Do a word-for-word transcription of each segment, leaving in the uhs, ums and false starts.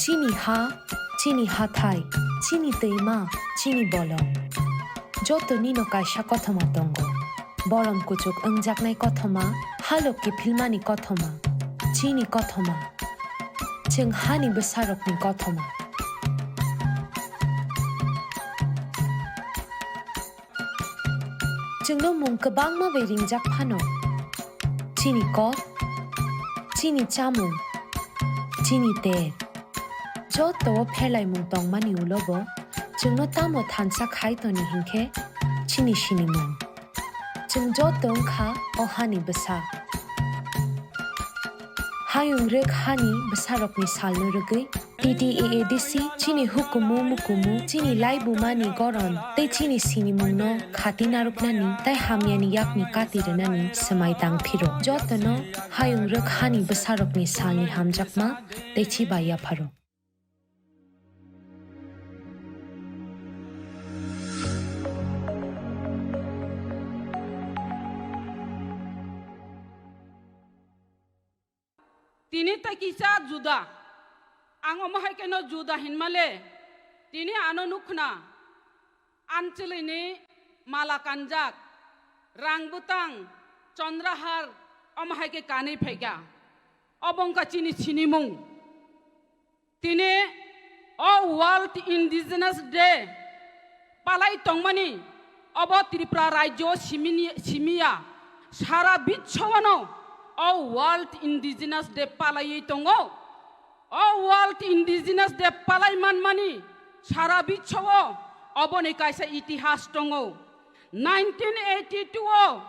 Chini ha, chini hathai, chini twima, chini bolong. Joto nino kaisa kothoma tongo. Borom kuchuk wngjaknai kothoma, halok kiphilmani kothoma. Chini kothoma. Chwng hani bwsarokni kothoma. Chwngno mung kwbangma bai ringjak phano. Chini kok, chini chamung, chini ter. Joto o pherlaimung tongmani ulo bo chwngno tamo thansa khai toni hinkhe chini sinimung. Chwng joto wngkha o hani bwsa. Hayung rwk hani bwsarokni salno rwgwi T T A A D C chini hukumu mukumu, chini laibumani goron tei chini sinimungno khati narwknani tei hamyani yakni kati rwnani swmai tang phiro. Jotono hayung rwk hani bwsarokni salni hamjakma tei chiba yapharo. Tini tei kisa juda. Ang omo hai khe no juda hinmale. Tini ano nukhna. Anchwlwini mala kanjak. Rang bwtang, chondrahar, omo hai khe kanwi phaikha. Obo wngkha chini sinimung. Tini o World Indigenous Day palai tongmani obo Tripura rajyo simini-, simiya sara biswano o World Indigenous Day palaiwi tongo. O World Indigenous Day palai manmani sara biswo oboni kaisa itihas tongo. Nineteen eighty-two o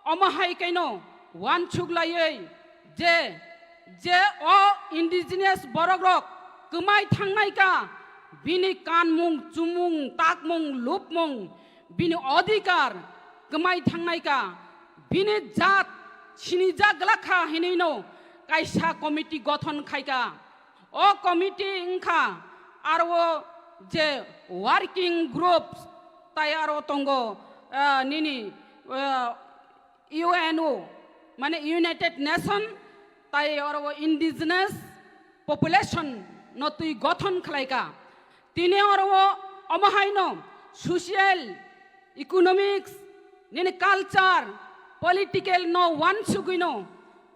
omo hai kaino wansuk laiwi je, je o indigenous borok rok kwmai thangnai ka, bini kanmung, chumung, takmung, lupmung, bini odhikar kwmai thangnai ka, bini jat sinijak glak kha hinwi no kaisa committee gothon khai ka. O committee wngkha aro je working groups tai aro tongo, ah, nini, ah, U N O, mane United Nation tai aro indigenous population no twi gothon khlai ka. Tini aro omo hai no social, economics, nini culture, political no wansugwi no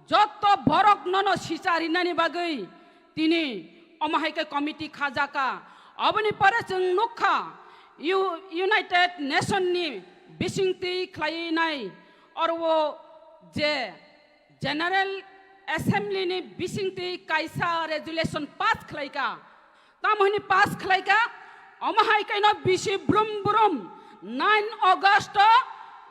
joto borok no no sicha rinani bagwi tini omo hai khe committee khajaka. Oboni pore chwng nukha U-, United Nation ni bisingtwi khlai nai oro je General Assembly ni bisingtwi kaisa resolution pass khlai ka. Tamo hwnwi pass khlai ka, omo hai kaino bisi brum brum nine August o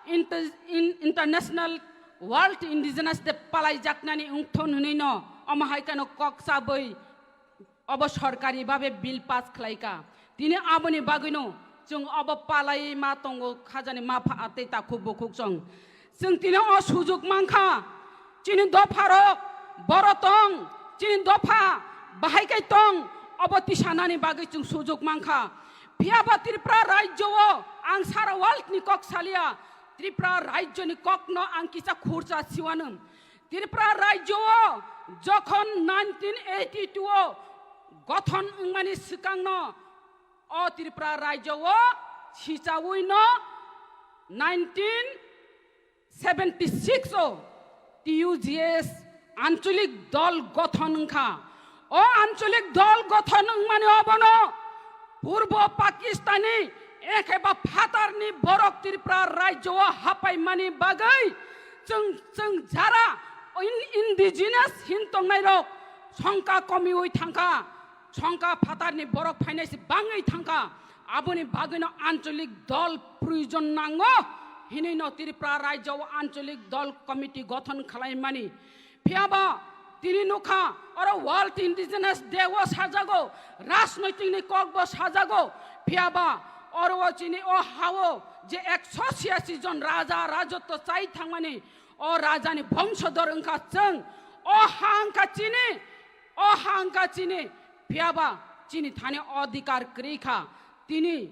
inter-, in-, International World Indigenous Day palai jaknani wngthon hwnwi no omo hai kaino kok chabwi obo sorkari babe bill pass khlai ka. Tini aboni bagwino chwng obo palai ma tongo, khajani ma pha tei takhuk bukhuk chwng. Chwng tini o sujuk mankha, chini dopha rok boro tong, chini dopha bahai kai tong, obo tisanani bagwi chwng sujuk mankha. Phiya ba Tripura rajyo o ang sara world ni kok salia, Tripura rajyo ni kok no ang kisa khursa siwano. Tripura rajyo o jokhon nineteen eighty-two o gothon wngmani swkang no o Tripura rajyo o sichawi no nineteen seventy-six o T U G S ancholik dol gothon wngkha. O ancholik dol gothon wngmani obono Purbo Pakistani ekheba phatarni borok Tripura rajyo o hapaimani bagwi chwng, chwng jara in-, indigenous hin tongnairok songkha komiwi thangkha. Songkha phatarni borok phainai se bangwi thangkha, aboni bagwino ancholik dol proyojon nango hinwi no Tripura rajyo o ancholik dol committee gothon khlaimani. Phiya ba tini nukha oro World Indigenous Day o sajago, rajnoitik ni kok bo sajago. Phiya ba oro o chini o ha o je ekso chhiyasi jon raja rajotwo chai thangmani o raja ni bongso dor wngkha chwng, o ha wngkha chini. O ha wngkha chini, phiya ba chini thani odhikar kwrwi kha. Tini,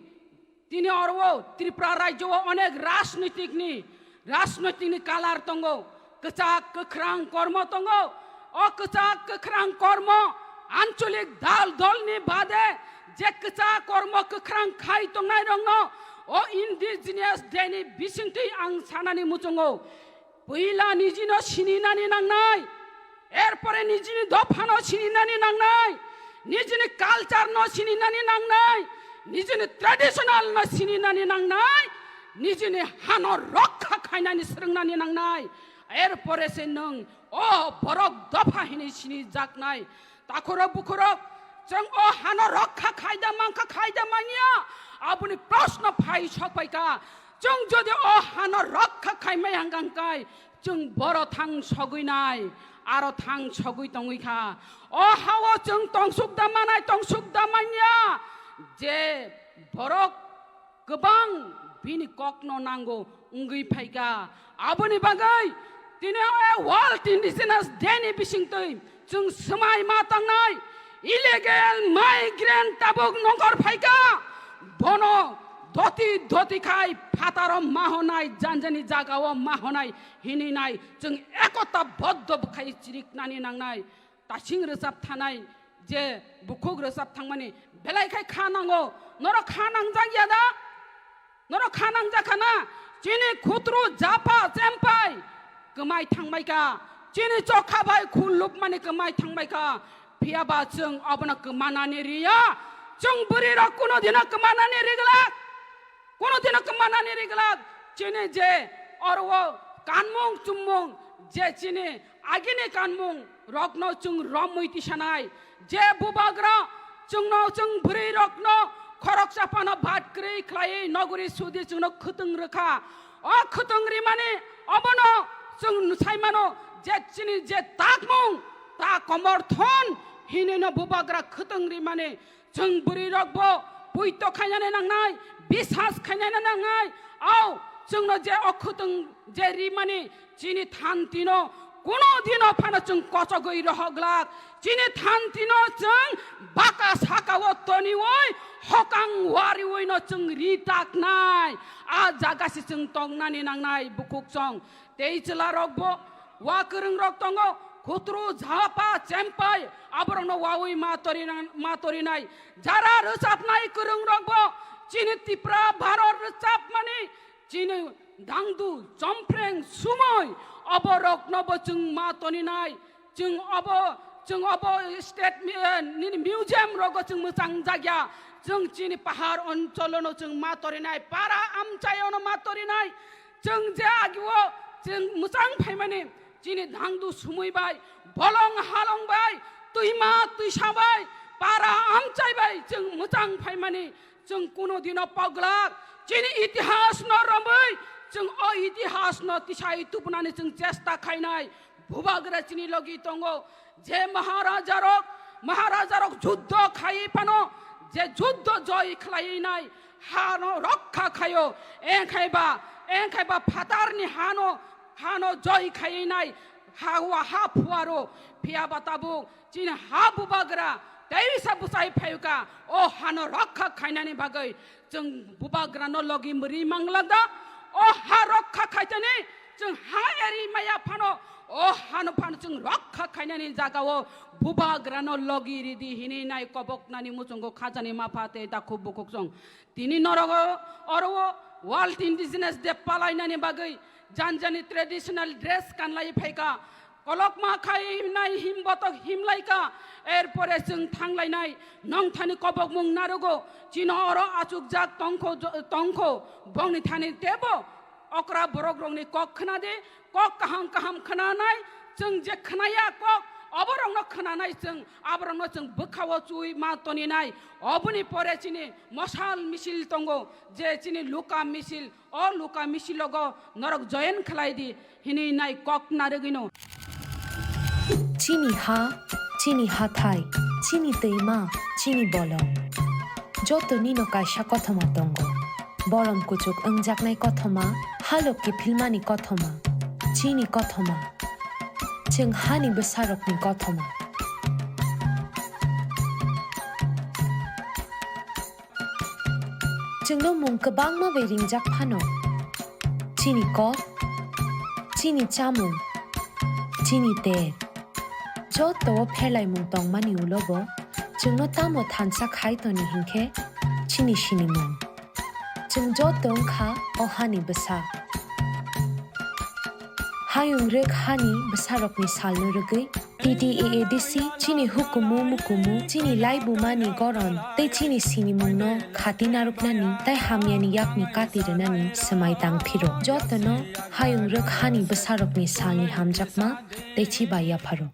tini oro o Tripura rajyo o onek rajnoitik ni, rajnoitik ni kalar tongo, kwchak kwkhrang kormo tongo. O kwchak kwkhrang kormo Ancholik dal dolni bade je kwchak kormo kwkhrang khai tongnairokno o Indigenous Day ni bisingtwi ang sanani muchungo. Puila nijino sininani nangnai, erpore nijini dophano sininani nangnai, nijini culture no sininani nangnai, nijini traditional no sininani nangnai, nijini hano rokha khainani swrwngnani nangnai. Erpore se nwng o borok dopha hinwi sinijaknai. Takhurok bukhurok, chwng o hano rokha khaida mankha khaida manya, aboni proshno phai sokpaikha. Chwng jodi o hano rokha khaimai hangkangkai, chwng boro thang sogwinai, aro thang sogwi tongwikha. O hao chwng tongsuk da manai, tongsuk da manya, je borok kwbang bini kokno nango wngwi phaikha. Aboni bagwi tini o World Indigenous Day ni bisingtwi chwng swmai ma tangnai illegal migrant tabuk nongkhor phaikha. Bono doti doti khai phataro ma honai, janjani jagao ma honai hinwi nai chwng ekota boddo bwkhai chiriknani nangnai. Tasing rwchap thanai je bukhuk rwchap thangmani belai khai kha nango. Norok kha nangjak ya da? Norok kha nangjak kha na? Chini khutru japa chempai kwmai thangbai kha. Chini chokha bai khul lupmani kwmai thangbai kha. Phiya ba chwng obono kwmanani riya. Chwng bwrwi rok kuno dino kwmanani riglak. Kono dino kwmanani riglak chini je oro o kanmung chumung je chini agini kanmung rokno chwng romwi tisanai je bubagra chwngno chwng bwrwi rokno khoroksa phano bat kwrwi khlaiwi nogori sudi chwngno khwtwng rwkha. O khwtwng rimani obono chwng saimano je chini je takmung ta komorthon hinino bubagra khwtwng rimani. Chwng bwrwi rok bo puito khainani nangnai, bisas khainani nangnai. Au, chwngno je o khwtwng je rimani chini thantino kuno dino phano chwng kochogwi rohoglak. Chini thantino chwng baka sakao toniwi hokang wariwino chwng ri taknai. A jaga se chwng tongnani nangnai bukhuk chwng. Tei chwla rok bo wa kwrwng rok tongo, khutru, japa, chempai, aborokno wawi ma torina-, ma torinai. Jara rwchapnai kwrwng rok bo chini Tipra Bharot rwchapmani chini dangdu, chompreng, sumoi, aborokno bo chwng ma toninai. Chwng obo, chwng obo state mi-, eh, nini museum rogo chwng mwchang jakya. Chwng chini pahar oncholono chwng ma torinai, para amchaiono ma torinai. Chwng je agio chwng mwchang phaimani chini dangdu sumui bai, bolong halong bai, twima twisa bai, para amchai bai chwng mwchang phaimani chwng kuno dino poglak chini itihas no romwi chwng o itihas no tisai tubunani chwng chesta khainai. Bubagra chini logi tongo, je Maharaja rok, Maharaja rok juddho khai phano, je juddho joy khlai nai, hano rokha khaio, engkhai ba, engkhai ba phatarni hano, hano joy khai nai, ha wa ha phuaro, phiya ba tabuk, chini ha bubagra, teisa bwsai phayuka, o hano rokha khainani bagwi, Chwng bubagrano logi mwrwi manglak da? O ha rokha khaitani chwng ha eri maya phano, o hano phano chwng rokha khainani jagao bubagrano logi ridi hinwi nai koboknani muchungo khajani mapha tei dakhu bukhuk chwng. Tini norogo oro o World Indigenous Day palainani bagwi janjani traditional dress kanlai phaika. Kolokma khainai him botok himlaika, erpore chwng thanglainai. Nongthani kobokmung narugo, chino oro achukjak tongkho, tongkho, bongni thani tebo okra borok rokni kok khna di, kok kaham kaham khnanai, chwng je khnaya kok, oborokno khnanai chwng, aborokno chwng bwkhao chui ma toninai. Oboni pore chini mosal misil tongo, je chini luka misil, O luka misilogo norok join khlai di hinwi nai kok narwgwino. Chini ha, chini hathai, chini twima, chini bolong. Joto nino kaisa kothoma tongo. Bolong kuchuk wngjaknai kothoma, halok kiphilmani kothoma. Chini kothoma. Chwng hani bwsarokni kothoma. Chwngno mung kwbangma bai ringjak phano. Chini kok, chini chamung, chini ter, Joto o pherlaimung tongmani ulo bo chwngno tamo thansa khai toni hinkhe chini sinimung. Chwng joto wngkha o hani bwsa. Hayung rwk hani bwsarokni salno rwgwi T T A A D C chini hukumu mukumu, chini laibumani goron tei chini sinimungno khati narwknani tei hamyani yakni kati rwnani swmai tang phiro. Jotono hayung rwk hani bwsarokni salni hamjakma tei chiba yapharo.